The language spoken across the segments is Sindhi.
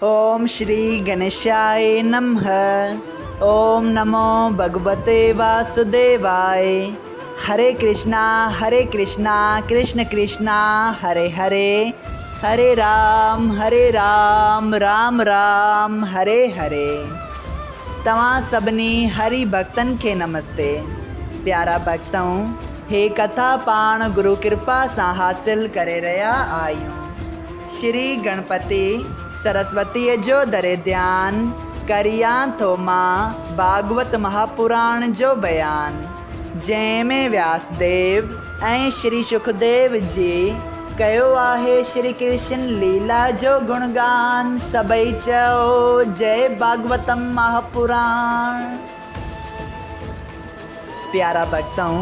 اوم شري گنيشاء نمه اوم نمو ڀڳوتي واسوديواء هري ڪرشنا هري ڪرشنا ڪرشن ڪرشنا هري هري هري رام هري رام رام رام هري هري توهان سڀني هري ڀڳتن کي نمستي پيارا ڀڳتؤ هي ڪٿا پاڻ گرو ڪرپا سان حاصل ڪري رهيا آهيون. شري گڻپتي سرسوتيء جو دري ڌيان، ڪريان ٿو مان ڀاڳوت مهاپراڻ جو بيان، جنهن ۾ وياس ديو ۽ شري شڪديو جي ڪيو آهي شري ڪرشن ليلا جو گڻگان، سڀئي چئو جئي ڀاڳوتم مهاپراڻ. پيارا ڀڳتؤ!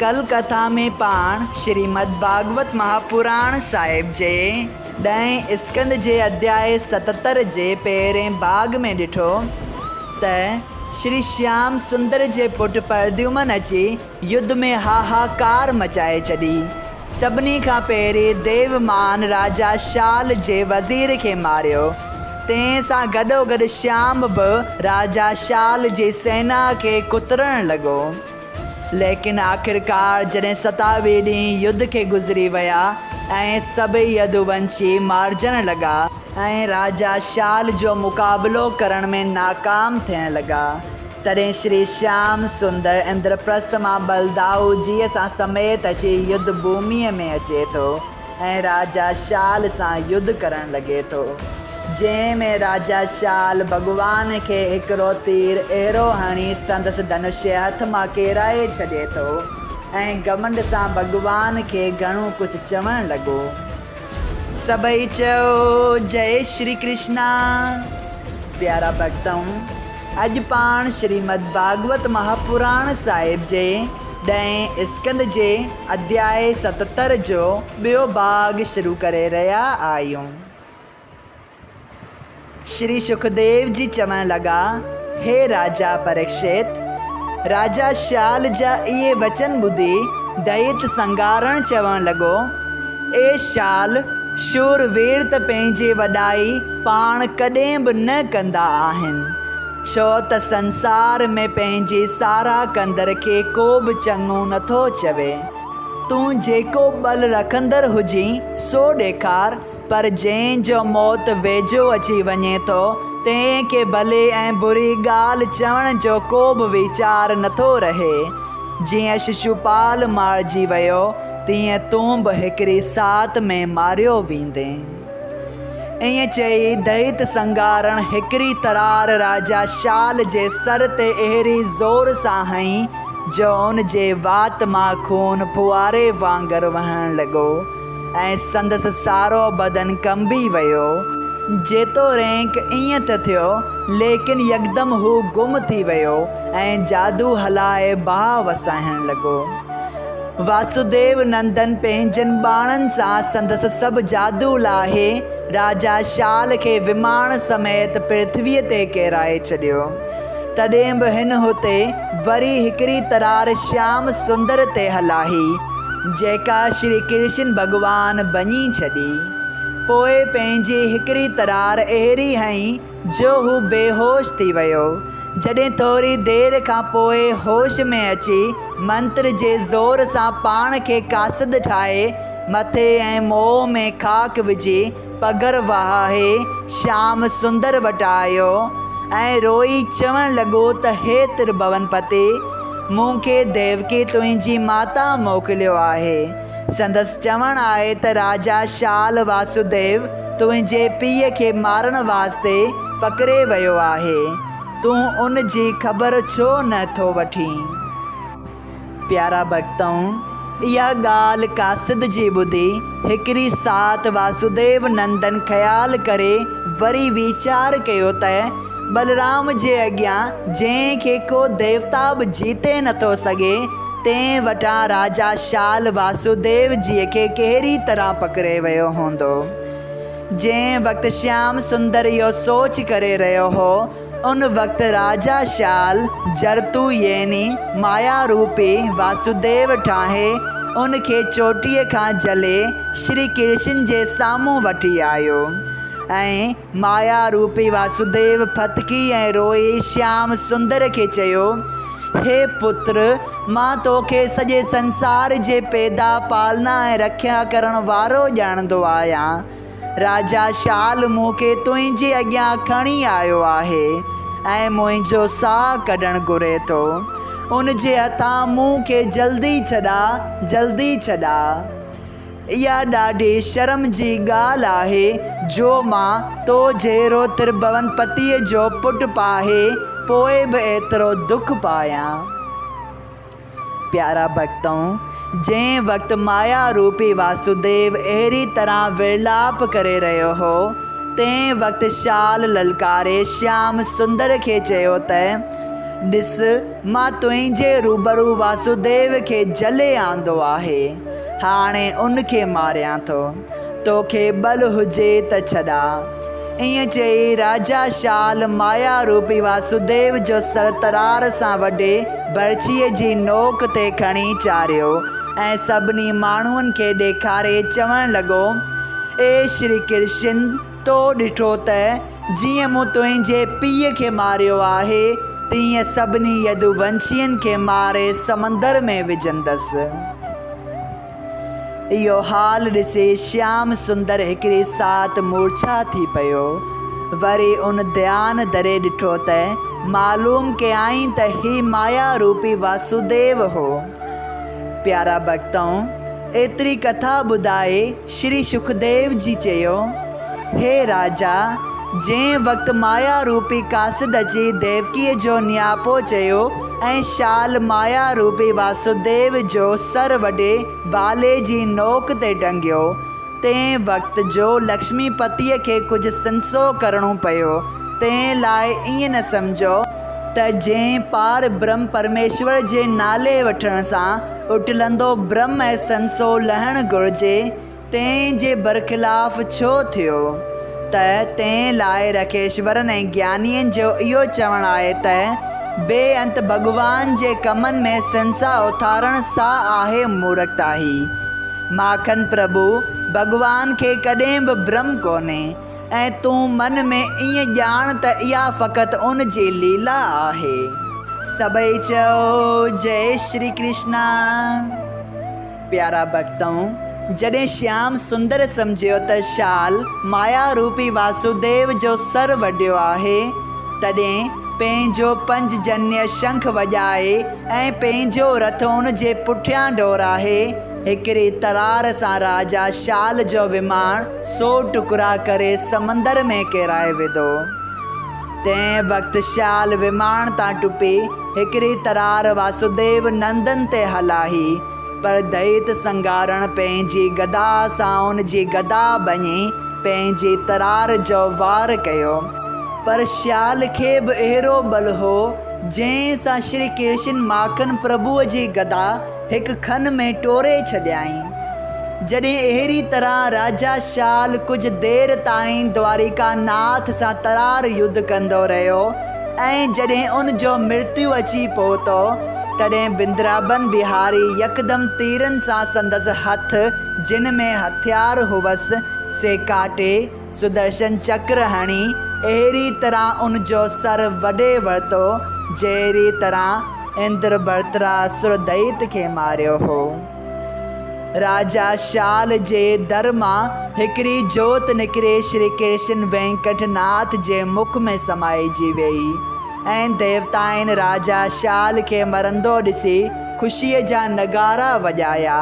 ڪل ڪٿا ۾ پاڻ شريمد ڀاڳوت مهاپراڻ صاحب جي ڏهين اسڪنڌ جي اڌياء 77 جي پهرين ڀاڳ ۾ ڏٺو ته شري شيام سندر جي پٽ پرديومن اچي يڌ ۾ هاهاڪار مچائي ڇڏي. سڀني کان پهرين ديومان راجا شال جي وزير کي ماريو. تنهن سان گڏوگڏ شيام به راجا شال جي سينا کي ڪترڻ لڳو. ليڪن آخرڪار جڏهن 27 ڏينهن يڌ کي گذري ويا ۽ سڀئي يدوونشي مارجڻ لڳا ۽ راجا شال جو مقابلو ڪرڻ ۾ ناڪام ٿيڻ لڳا، تڏهن شري شيام سندر اندرپرست مان بلدائو جيء سان سميت اچي يڌ ڀوميء ۾ اچي ٿو ۽ راجا شال سان يڌ ڪرڻ لڳي ٿو، جنهن ۾ راجا شال ڀڳوان کي هڪڙو تير اهڙو هڻي سندس ڌنوشيه هٿ مان ڪيرائي ڇڏي ٿو ۽ گهمنڊ سان ڀڳوان کي گهڻو ڪجهه چوڻ لڳو. سڀئي چئو جئي شري ڪرشنا. پيارا ڀڳتؤ! اڄ پاڻ شريمد ڀاڳوت مهاپراڻ صاحب جي ڏهين اسڪنڌ جي اڌياء 77 جو ٻيو ڀاڳ شروع ڪري رهيا آهيون. شري شڪديو جي چوڻ لڳا، هي راجا پريڪشت! راجا شال جا اهي وچن ٻڌي دئيت سنگارڻ چوڻ لڳو، اي شال! شور وير ته پنهنجي وڏائي پاڻ ڪڏهن به نه ڪندا آهن، ڇو ته سنسار ۾ پنهنجي ساراهه ڪندڙ کي ڪو به چڱو نٿو چوي. تون جيڪو ٻل رکندڙ هجين، سو ڏيکار، پر جنهن جو موت ويجهو اچي وڃي ٿو، تنهن کي ڀلي ۽ بري ڳالهه چوڻ جو ڪو به ويچار نٿو رهي. جيئن ششوپال مارجي ويو، تيئن تون به هڪڙي ساعت ۾ ماريو ويندين. ائين چئي دئيت سنگارڻ هڪڙي ترار راجا شال جي سر تي اهڙي زور سان هنئي، جو ان جي وات مان خون ڦوهاري وانگر وهڻ لڳو. ۽ سندس سارو بدن ڪنبي ويو. جيتوڻيڪ ائين ته ٿيو، ليڪن يڪدم هو گم ٿي ويو ۽ جادو هلائي باهه وسائڻ لڳو. واسوديو نندن پنهنجن ٻاڻن سان سندس سڀ جادو لاهي راجا شال کي وماڻ سميت پرٿويء تي ڪيرائي ڇڏيو. تڏهن به هن هتي وري هڪڙي ترار شيام سندر تي هلائي، جيڪا شري ڪرشن ڀڳوان ڀڃي ڇڏي. پوء پنهنجي هڪڙي ترار اهڙي هنئي جو هو بيهوش ٿي ويو. جڏهن ٿوري دير کان پوء هوش ۾ اچي منتر جي زور سان پاڻ کي قاصد ٺاهي مٿي ۽ منهن ۾ خاڪ وجهي پگهر وهائي شيام سندر وٽ آيو ۽ روئي چوڻ لڳو ته هي ترڀون پتي! مون کي ديوڪي تنهنجي ماتا موڪليو آهي. سندس چوڻ آهي ته راجا شال واسوديو تنهنجي پيء کي مارڻ واسطي پڪڙي ويو آهي. تون ان جي خبر ڇو نه ٿو وٺين؟ پيارا ڀڳتؤ! اها ڳالهه قاصد جي ٻڌي، هڪڙي ساعت واسوديو نندن خيال ڪري وري ويچار ڪيو ته بلرام جي اڳيان جنهن کي ڪو ديوتا به جيتي نٿو سگهي، تنهن وٽان راجا شال واسوديو جيء کي ڪهڙي طرح پڪڙي ويو هوندو. جنهن وقت شيام سندر اهو سوچ ڪري رهيو هو، ان وقت راجا شال جرتو يعني مايا روپي واسوديو ٺاهي ان کي چوٽيء کان جهلي شري ڪرشن جي سامهون وٺي آيو. ۽ مايا روپي واسوديو ڦٿڪي ۽ روئي شيام سندر کي چيو، هي پتر! مان توکي سڄي سنسار جي پيدا، پالنا ۽ رکيا ڪرڻ وارو ڄاڻندو آهيان. راجا شال مون کي تنهنجي اڳيان کڻي آيو آهي ۽ منهنجو ساهه ڪڍڻ گهري ٿو. ان جي هٿان مون کي جلدي ڇڏاء، جلدي ڇڏاء. اها ڏاڍي شرم جي ڳالهه آهي جو مان تو جهڙو ترڀون پتيء جو پٽ پاهي پوء به ايترو دک پايان. پيارا ڀڳتؤ! جنهن وقت مايا روپي واسوديو اهڙي طرح ورلاپ ڪري رهيو هو، تنهن وقت شال للڪاري شيام سندر کي چيو ته، ڏس، مان تنهنجي روبرو واسوديو کي جهلي آندو آهي. هاڻي ان کي ماريان ٿو. توکي ٻل هجي ته ڇڏاء. ائين چئي راجا شال مايا روپي واسوديو جو سر ترار سان وڍي برڇيء جي نوڪ تي کڻي چاڙهيو ۽ سڀني ماڻهن کي ڏيکاري چوڻ لڳو، اي شري ڪرشن! تو ڏٺو ته جيئن مون تنهنجي پيء کي ماريو آهي، تيئن سڀني يدوونشين کي ماري سمندر ۾ وجهندس. اهو حال ڏسي شيام سندر هڪڙي ساعت مورڇا ٿي پيو. وري ان ڌيان ڌري ڏٺو ته معلوم ڪيائين ته هي مايا روپي واسوديو هو. پيارا ڀڳتؤ! ايتري ڪٿا ٻڌائي شري شڪديو جي چيو، هي راجا! جنهن وقت مايا روپي قاصد اچي ديوڪيء جو نياپو چيو ۽ شال مايا روپي واسوديو جو سر وڍي ڀالي جي نوڪ تي ٽنگيو، تنهن وقت جو لڪشمي پتيء کي ڪجهه سنسو ڪرڻو پيو، تنهن لاء ائين نه سمجهو، ته جنهن پار برهم پرميشور جي نالي وٺڻ سان اٽلندو برهم ۽ سنسو لهڻ گهرجي، تنهن جي برخلاف ڇو ٿيو؟ ته تنهن لاء رکيشورن ۽ گيانين جو اهو چوڻ آهي ته بي انت ڀڳوان جي ڪمن ۾ سنسا اٿارڻ سا آهي مورکتاهي. ماکن پرڀو ڀڳوان کي ڪڏهن به برهم ڪونهي. ۽ تون من ۾ ائين ڄاڻ ته اها فقط ان جي ليلا آهي. سڀئي چئو جئي شري ڪرشنا. پيارا ڀڳتؤ! جڏهن شيام سندر سمجهيو ته شال مايا روپي واسوديو جو سر وڍيو آهي، تڏهن پنهنجو پنججنيه شنک وڄائي ۽ پنهنجو رٿ ان جي پٺيان ڊوڙائي هڪڙي ترار سان راجا شال جو وماڻ سو ٽڪرا ڪري سمندر ۾ ڪيرائي وڌو. تنهن وقت شال وماڻ تان ٽپي هڪڙي ترار واسوديو نندن تي هلاهي، پر دئيت سنگارڻ پنهنجي گدا سان ان جي گدا ڀڃي پنهنجي ترار جو وار ڪيو. پر شال کي به اهڙو ٻل هو، جنهن سان شري ڪرشن ماکن پرڀوء جي گدا هڪ کن ۾ ٽوڙي ڇڏيائين. جڏهن اهڙي طرح راجا شال ڪجهه دير تائين دواريڪا ناٿ سان ترار يڌ ڪندو رهيو ۽ جڏهن ان جو مرتيو اچي پهتو، تڏهن بندرابن بهاري يڪدم تيرن سان سندس هٿ، جن ۾ هٿيار هئس، سي ڪاٽي، سدرشن چڪر هڻي، اهڙي طرح ان جو سر وڍي ورتو، جهڙي طرح اندر ڀرتراسر دئيت کي ماريو هو. راجا شال جي در مان هڪڙي جوت نڪري شري ڪرشن وينڪٽ ناٿ جي مک ۾ سمائجي ويئي ۽ ديوتائن راجا شال کي مرندو ڏسي خوشيء جا نغارا وڄايا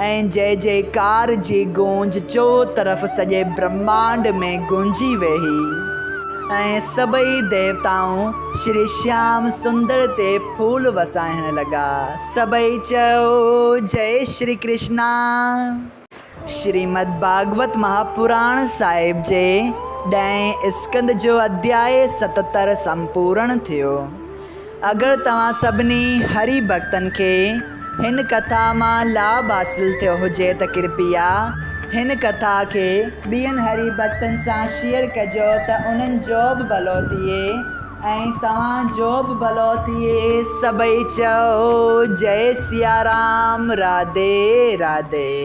۽ جئه جئڪار جي گونج چؤطرف سڄي برهمانڊ ۾ گونجي ويئي ۽ سڀئي ديوتائون شري شيام سندر تي ڦول وسائڻ لڳا. سڀئي چئو جئي شري ڪرشنا. شريمد ڀاڳوت مهاپراڻ صاحب جي ڏهين اسڪنڌ جو اڌياء 77 سمپورڻ ٿيو. اگر توهان سڀني هري ڀڳتن کي هن ڪٿا مان لاڀ حاصل ٿيو هجي ته ڪرپيا هن ڪٿا کي ٻين هري ڀڳتن سان شيئر ڪجو ته انهن جو به ڀلو ٿئي. ۽ توهان جو به ڀلو ٿئي. سڀئي چئو جئي سيارام راڌي راڌي.